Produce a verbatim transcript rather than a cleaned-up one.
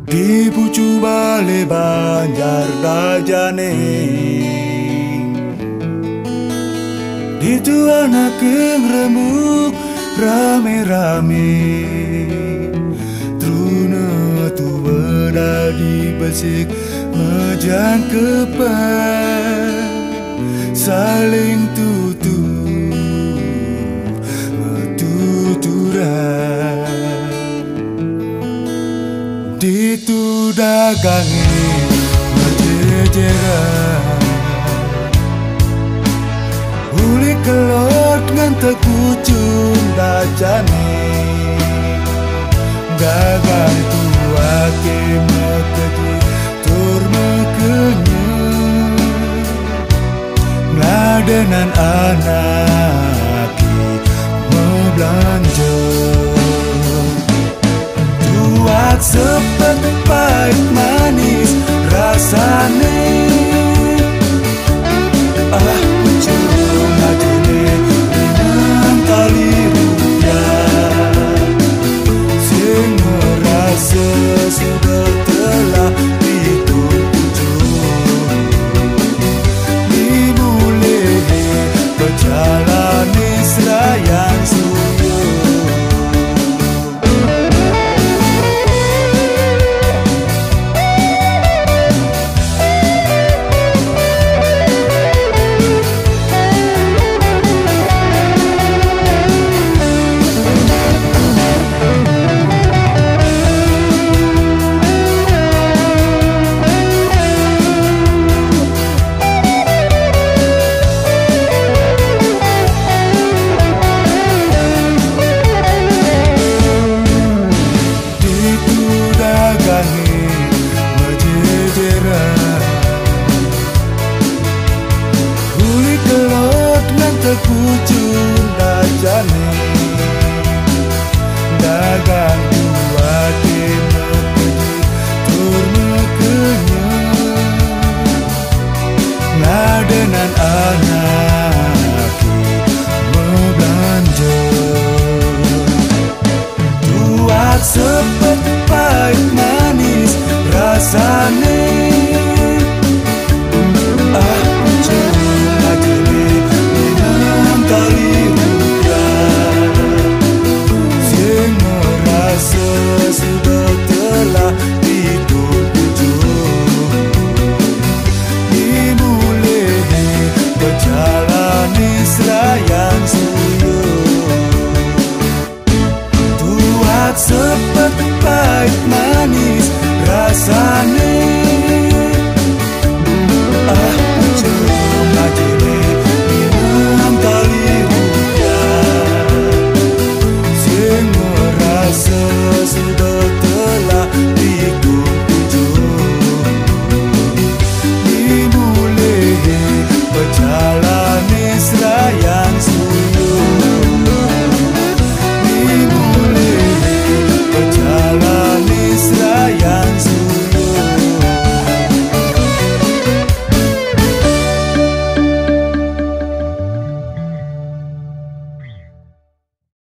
Di pucuk balé Banjar Dajané, ditu anak ngremuk ramé-ramé. Truna tuwuh dadi besik, majangkepan, saling tutur metuturan. Ditu dagangé majejeran, uli kelod ngantek pucuk dajané. Dagang tuaké makejut tur makenyem, ngladenan anaké mablanja. Tuak sepet pait manis rasané. Ah, pucuk dajané, minang tali rupiah. Sing ngrasa suda telah ditu pucuk, mimulih pejalané srayan suya. Ditu dagangé majejeran, uli kelod ngantek pucuk dajané. Dagang tuaké makejut tur makenyem, ngladenan anaké mablanja. Tuak sepet pait manis rasané. Ah, pucuk dajané, minang tali rupiah. Sing ngrasa suda telah ditu pucuk, mimulih pejalané srayan suya. Tuak sepet pait manis rasané.